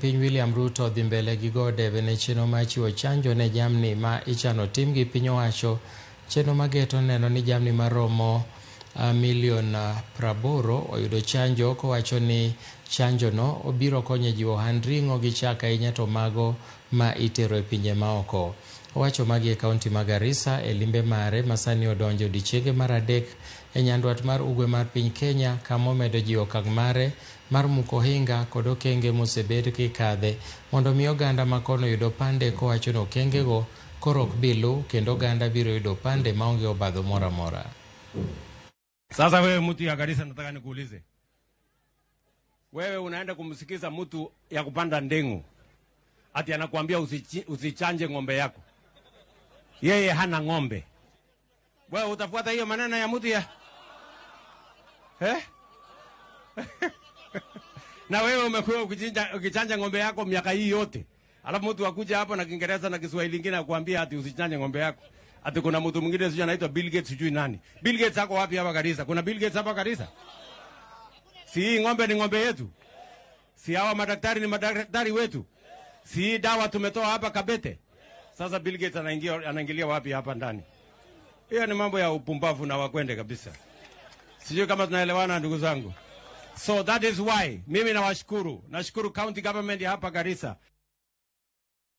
Piny William Ruto odhi mbele gi go debe ne chenro mar chiwo chanjo ne jamni ma ichano tim gi piny owacho. Chenro mageto neno ni jamni maromo milion 80 oyudo chanjo, kowacho ni chanjono obiro konyo e jiwo ohand ring'o gi chak, ahinya to mago ma itero e pinje maoko. Owacho magi e kaunti ma Garissa e limbe mare ma sani odonjo odiechienge mar adek e nyandwat mar ugwe mar piny Kenya, kama omedo jiwo okang' mare mar muko ohinga kod okenge mosebed kikadhe mondo mi oganda ma kono oyud opande, kowacho ni okengego koro ok bi luw kendo oganda biro yudo opande maonge obadho moro amora. Sasa wewe mtu ya Garissa, nataka nikuulize, wewe unaenda kumsikiza mtu ya kupanda ndengu ati anakuambia usichanje ng'ombe yako, yeye hana ng'ombe. Wewe utafuata hiyo maneno ya mtu ya, eh? Na wewe umekuwa ukichanja ng'ombe yako miaka hii yote, alafu mtu akuja hapo na Kiingereza na Kiswahili kingine akuambia ati usichanje ng'ombe yako, ati kuna mtu mwingine sijui anaitwa Bill Gates, sijui nani. Bill Gates ako wapi hapa Garissa? Kuna Bill Gates hapa Garissa? Si hii ng'ombe ni ng'ombe yetu? Si hawa madaktari ni madaktari wetu? Si hii dawa tumetoa hapa Kabete? Sasa Bill Gates anaingilia wapi hapa ndani? Hiyo ni mambo ya upumbavu na wakwende kabisa. Sijui kama tunaelewana, ndugu zangu. So that is why mimi nawashukuru, nashukuru county government ya hapa Garissa.